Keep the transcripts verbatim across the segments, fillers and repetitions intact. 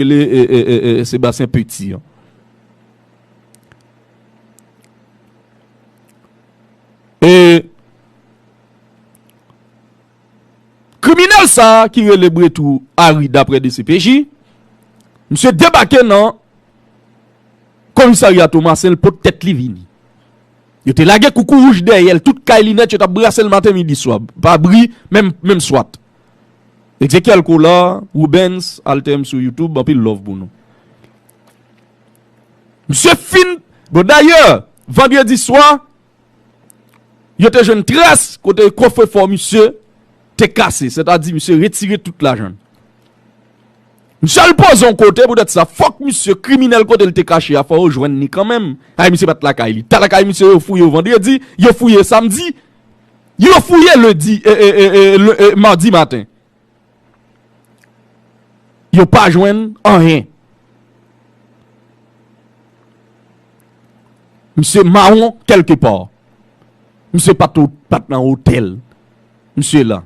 rele e, e, e, e, Sébastien Petit an. E kriminèl sa a ki rele Bretou Harry, daprè D C P J, misye debake nan komisarya Tomasen, l pot tèt li vini. Yo te lage koukou wouj dèyè l, tout kay li nèt, yo t ap brase l maten, midi, swa. Pa bri, menm, menm swat. Ezekiel Cola, Rubens, Altem sou YouTube, anpil love pou nou. Misye fin, bon, dayè, vandredi swa, yo te jwenn tras kote kofrefò misye te kase, sètadi misye retire tout lajan l. Misye al poze yon kote, poutèt sa, fòk misye kriminèl kote l te kache a, fò yo jwenn li kanmenm. Ay, misye pa t lakay li. Ta lakay misye, yo fouye yo vandredi, yo fouye samdi, yo fouye lendi, e, e, e, e, le, e, madi maten. Yo pa jwenn anyen. Misye mawon kèlkepa. Misye pa t, pa t nan otèl. Misye la.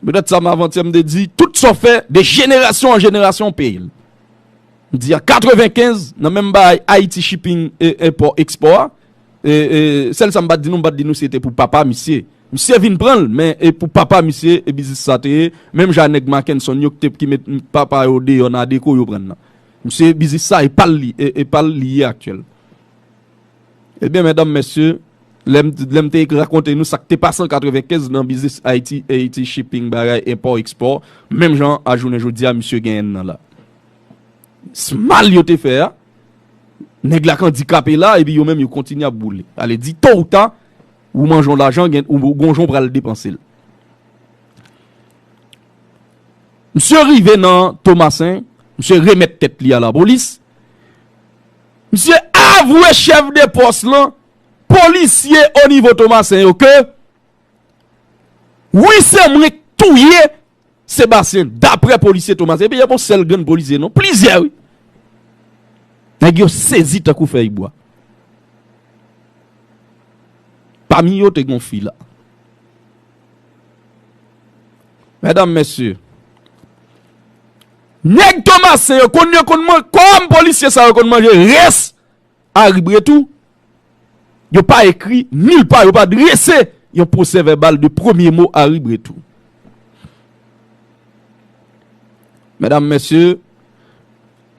Poutèt sa, m avantyè, m te di, tout sa w fè, de jenerasyon an jenerasyon, w peye l. M di a katrevenkenz, nan menm bagay Haiti Shipping e Import Export a, e, e, sèl sa m pa t di nou, m pa t di nou se te pou papa misye. Misye vin pran l, men e pou papa misye, e biznis sa te ye, menm jan nèg Mackenson yo ki te, ki met papa yo deyò nan Adecco yo pran l nan. Misye biznis sa, e pa l li, e, e pa l li ye aktyèl. Ebyen, medam, mesye, lè m, lè m te rakonte nou sa k te pase an katrevenkenz nan biznis Haiti, Haiti Shipping, bagay enpò, ekspò, menm jan a jounen jodi a, misye genyen nan la. S mal yo te fè a, nèg la k andikape la, epi yo menm yo kontinye ap boule. Ale di, to ou ta, ou manje yon lajan, gen, ou, ou gon jan w pral depanse l. Misye rive nan Tomasen, misye remèt tèt li a lapolis. Misye avwe chèf de pòs lan, polisye o nivo Tomasen yo ke, wi, se mwen k touye Sebastien, daprè polisye Tomasen. Epi, e pa yon sèl grenn polisye, non, plizyè, wi. Nèg yo sezi tankou fèy bwa. Pami yo, te gon fi la. Medam, mesye, nèg Tomasen yo konn, yo konn man-, kòm polisye sa yo konn manje rès Harry Bretou, yo pa ekri nil pa, yo pa drese yon pwosè vèbal de premye mo Harry Bretou. Medam, mesye,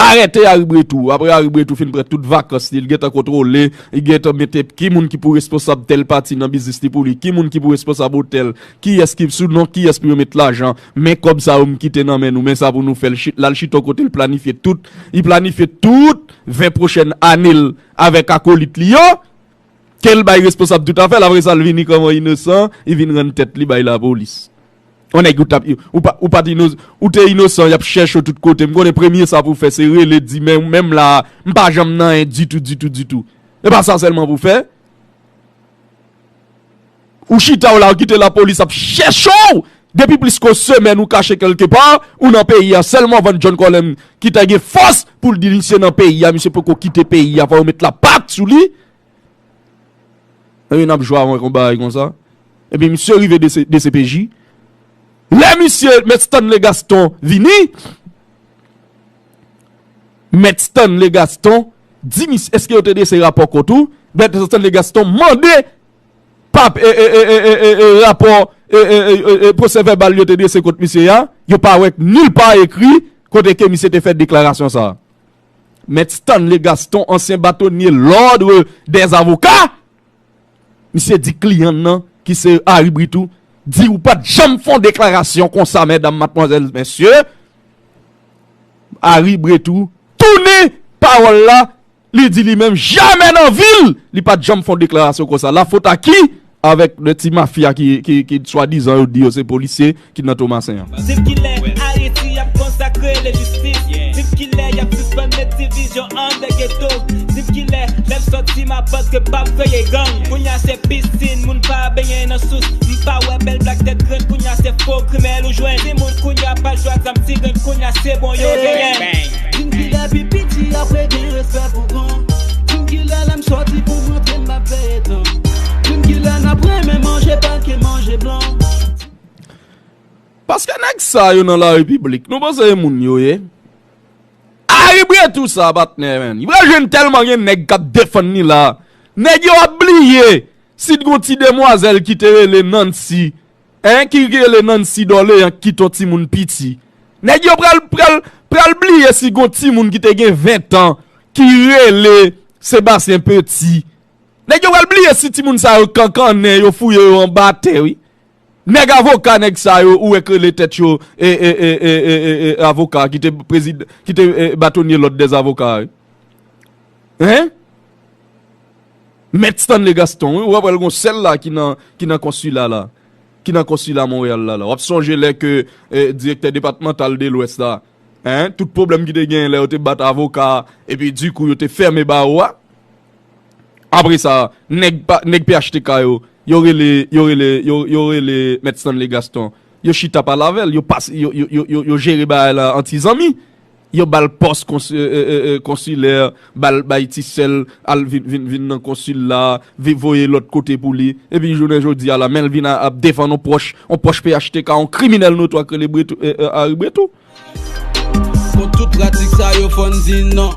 arete Harry Bretou. Apre Harry Bretou fin pran tout vakans li, li gentan kontwole, li gentan mete ki moun ki pou responsab tèl pati nan biznis li pou li, ki moun ki pou responsab otèl, kiyès ki sou non kiyès pou yo met lajan, men kòb sa yo m kite nan men nou, men sa pou nou fè l, l al chita yon kote, l planifye tout, li planifye tout ven pwochèn ane l avèk akolit li yo, ke l bay responsab tout afè l, apre sa l vini kòman inosan, li vin rann tèt li bay lapolis. Yon nèg ou t ap, ou pa, ou pa t ino-, ou te inosan, y ap chèche w tout kote. M konnen premye sa pou w fè, se rele, di, men menm la, m pa janm nan anyen ditou, ditou, ditou. E pa sa sèlman pou w fè. Ou chita w la, ou kite lapolis ap chèche w. Depi plis ke yon semèn ou kache kèlkepa, ou nan peyi a sèlman, Van John Colem ki te gen fòs pou l di misye nan peyi a, misye poko kite peyi a, fò yo met lapat sou li. Ebyen, n ap jwe avè w yon bagay konsa. Epi misye rive D C, D C P J. Lè misye, Mèt Stanley Gaston vini, Mèt Stanley Gaston di misye, èske yo te drese rapò kont ou? Mèt Stanley Gaston mande pap, e, e, rapò, e, e, e, e, pwosè vèbal yo te drese kont misye a, yo pa wè nil pa ekri kote ke misye te fè deklarasyon sa a. Mèt Stanley Gaston, ansyen batonye l'Ordre des Avocats, misye di kliyan l nan, ki se Harry Bretou, di ou pa t janm fè yon deklarasyon konsa, medam, madmwazèl, mesye. Harry Bretou tounen pawòl la, li di li menm, jamè nan vi l, li pa t janm fè yon deklarasyon konsa. La faute à qui? Avèk de ti mafya ki, ki, ki swadizan yo di yo se polisye ki nan Tomasen an. Di m kilè Ayiti ap konsakre lejistis. Di m kilè y ap sispann met divizyon anndan geto. Di m kilè lè m sòti m aprann ke p ap kreye gang. Kounya se pisin, moun pa benyen nan sous. M pa wè bèl blak tèt grenn, kounya se fo krimèl ou jwenn. Timoun kounya pa jwe ak zam ti grenn, kounya se bon yo genyen. Di m kilè pi piti apre gen respè pou gran. Di m kilè lè m sòti pou m rantre m ap veye tan. Di m kilè n ap renmen manje pake manje blan. Paske nèg sa yo nan la repiblik, nou panse e moun yo ye? Harry Bretous sa, patnè, menn. Li pral jwenn tèlman gen nèg k ap defann li la. Nèg yo ap bliye si t gon ti demwazèl ki te rele Nancy, en, ki rele Nancy Dorléan, ki kite yon timoun piti. Nèg yo pral, pral, pral bliye si gon timoun ki te gen ven tan, ki rele Sébastien Petit. Nèg yo pral bliye si timoun sa yo kankannen, yo fouye yo anba tè, wi. Nèg avoka, nèg sa yo, ou wè k rele tèt yo, e, e, avoka, ki te prezid-, ki te, e, batonye lòd dèz avoka, wi. Hein? Mèt Stanley Gaston, wi, w ap wè l gon sèl la ki nan, ki nan konsila la, ki nan konsila Monreyal la, la. W ap sonje lè ke, e, direktè depatmantal de Lwès la, en, tout pwoblèm ki te genyen lè yo te bat avoka, epi dikou yo te fèmen bawo a. Apre sa, nèg pa, nèg P H T K yo, yo rele, yo rele, yo, yo rele Mèt Stanley Gaston. Yo chita pale avè l, yo pas-, yo, yo, yo, yo, yo jere bagay la an ti zanmi. Yo ba l pòs konsi-, e, e, e, e, konsilè, ba l, bay ti sè l, al vin, vin, vin nan konsil la, vi-, voye lòt kote pou li. Epi jounen jodi a la, men l vin a, ap defann yon pwòch, yon pwòch P H T K, yon kriminèl notwa k rele Bretou, e, e, Harry Bretous. Kont tout pratik sa yo, fò n di non.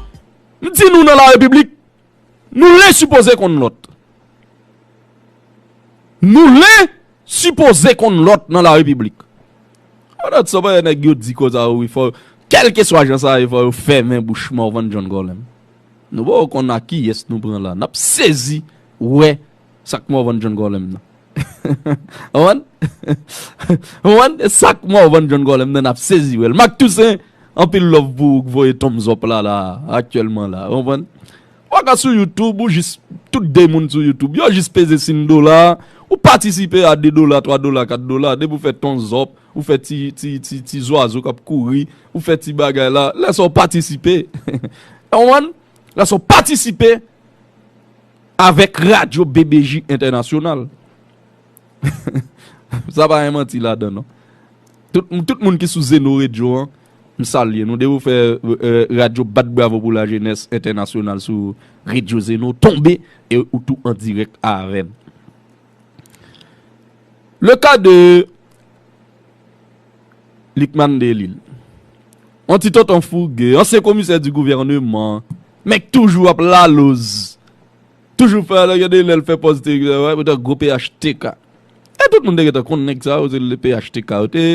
M di nou nan la repiblik, nou len sipoze konn lòt. Nou len sipoze konn lòt nan la repiblik. Pandan sa, pandan nèg yo di koze a, wi, fò, kèlkeswa jan sa ye, fò yo fèmen bouch Morvan John Gorlem. Nou poko konn a kiyès nou pran la. N ap sezi wè sa k Morvan John Gorlem nan. Konprann? Konprann? E sa k Morvan John Gorlem nan, n ap sezi wè l. Marc Toussaint, anpil love pou ou k voye thumbs up la, la, aktyèlman la. Konprann? Ou pa ka sou YouTube, ou jis, tout de moun sou YouTube, yo jis peze siy dola, ou patisipe a de dola, twa dola, kat dola, depi ou fè thumbs up, ou fè ti, ti, ti, ti zwazo k ap kouri, ou fè ti bagay la, lè sa w patisipe. Konprann? Lè sa w patisipe avèk Radyo B B J Entènasyonal. Sa pa gen manti ladan, non. Tout, tout moun ki sou Zeno Radio an, m salye nou. Depi w fè, e, radyo bat bravo pou lajenès entènasyonal sou Radio Zeno, tonbe, e ou tou an dirèk avè m. Le cas de Lucmane Delille. Yon ti tonton fouge, ansyen komisè di gouvèneman, men k toujou ap laloz. Toujou fè, lè gade lè l fè pòz te, wè, poutèt gwo P H T K. E tout moun te gentan konn nèg sa yo, se le P H T K yo te,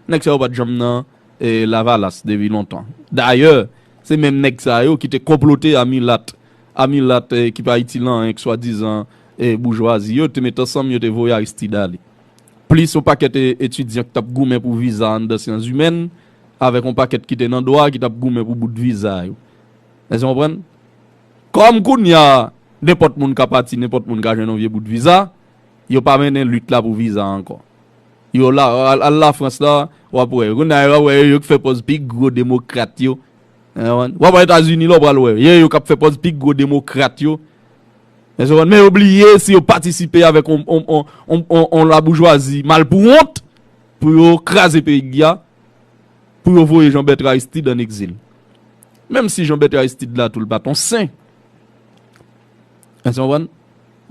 nèg sa yo pa t janm nan, e, Lavalas depi lontan. Dayè, se menm nèg sa yo ki te konplote a milat, a milat, e, ki pa itil anyen, k swadizan, e, boujwazi yo, te met ansanm, yo te voye Aristide ale. Plis yon pakèt, e, etidyan ki t ap goumen pou viza anndan syans imèn, avèk yon pakèt ki te nan dwa, ki t ap goumen pou bout viza yo. Èske w konprann? Kòm kounye a, nenpòt moun ka pati, nenpòt moun ka jwenn yon vye bout viza, yo pa mennen lit la pou viza ankò. Yo la, al, al Lafrans la, w ap wè. Kounye a, w ap wè yo, yo k fè pòz pi gwo demokrat yo. Hein, w ap wè Etazini la, w pral wè. Yo, yo k ap fè pòz pi gwo demokrat yo. Èske w konprann? Men yo bliye si yo patisipe avèk on, on, on, on, on, on laboujwazi malpouwont pou yo kraze peyi a, pou yo voye Jean Bertrand Aristide ann egzil. Menm si Jean Bertrand Aristide la tou, l pa t on sen. Èske w konprann?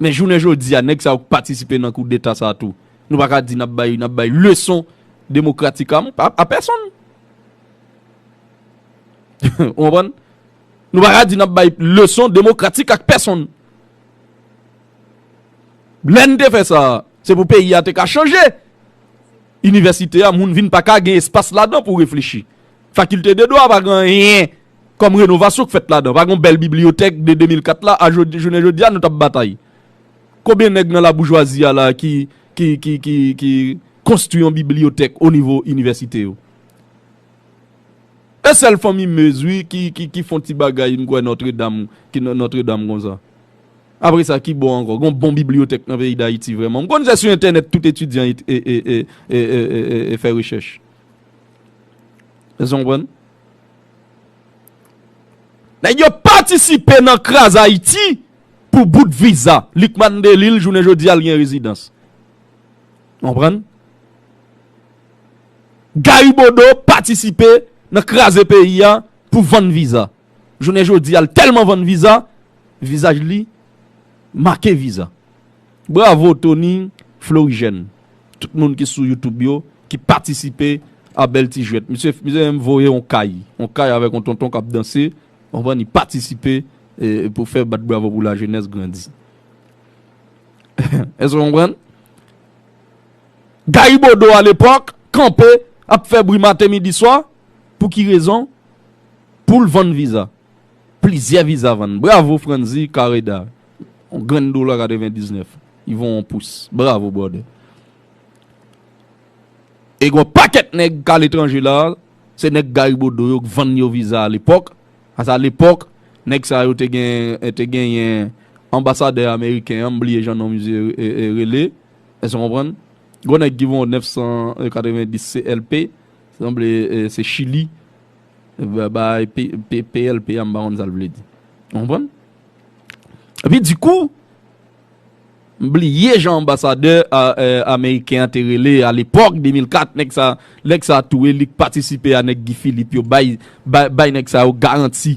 Men jounen jodi a, nèg sa yo k patisipe nan koudeta sa tou, nou pa ka di n ap bay, n ap bay leson demokratik a, a, a pèsonn. Ou konprann? Nou pa ka di n ap bay leson demokratik ak pèsonn. Lè n te fè sa, se pou peyi a te ka chanje. Inivèsite a, moun vin pa ka gen espas ladan pou reflechi. Fakilte de dwa pa gen anyen kòm renovasyon k fèt ladan. Pa gen yon bèl bibliyotèk de de mil kat la, a jodi, jounen jodi a, nou t ap batay. Konbyen nèg nan laboujwazi a la ki, ki, ki, ki, ki konstwi yon bibliyotèk o nivo inivèsite yo? E sèl fanmi Meuse, wi, ki, ki, ki fè yon ti bagay, m kwè Notre Dame, ki nan Notre Dame konsa. Apre sa, ki bò ankò? Gon bon bibliyotèk nan peyi Dayiti vrèman? M konn se sou entènèt tout etidyan e, e, e fè rechèch. Èske w konprann? Nèg yo patisipe nan kraze Ayiti pou bout viza. Lucmane Delille, jounen jodi a, l gen rezidans. Konprann? Gary Bodeau patisipe nan kraze peyi a pou vann viza. Jounen jodi a, l tèlman vann viza, vizaj li make viza. Bravo, Tony Florigène. Tout moun ki sou YouTube yo, ki patisipe a bèl ti jwèt. Misye, misye menm voye yon kay, yon kay avèk yon tonton k ap danse, konprann, li patisipe e, pou fè bat bravo pou lajenès grandi. Èske w konprann? Gary Bodeau alepòk kanpe ap fè bri maten, midi, swa. Pou ki rezon? Pou l vann viza. Plizyè viza vann. Bravo Franzi Kareda. Yon grenn dola katrevendiznèf. Li vo yon pous. Bravo, brother. E gen yon pakèt nèg k aletranje la, se nèg Gary Bodeau yo k vann yo viza alepòk. Paske alepòk, nèg sa yo te gen, te genyen anbasadè ameriken an, m bliye jan non misye e, e, rele. Èske w konprann? Gon nèg ki vo nèf san katrevendis C L P, sanble e, se Chili. Ba, ba, P, P, P L P a, m pa konn sa l vle di. Ou konprann? Epi, dikou, m bliye jan anbasadè a, e, ameriken an te rele alepòk, de mil kat, nèg sa, nèg sa tou e li k patisipe a nèg Guy Philippe yo, bay, bay, bay nèg sa yo garanti.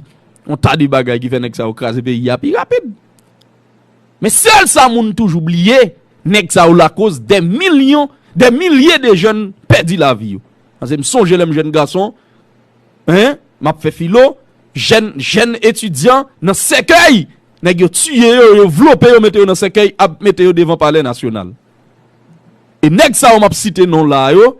Yon ta de bagay ki fè nèg sa yo kraze peyi a pi rapid. Men sèl sa moun toujou bliye, nèg sa yo lakoz dè milyon, dè milye de jèn pèdi lavi yo. Paske m sonje lè m jèn gason, en, m ap fè filo, jèn, jèn etidyan nan sèkèy, nèg yo tiye yo, yo vlope yo, mete yo nan sèkèy, ap mete yo devan Palè Nasyonal. E nèg sa yo m ap site non la yo,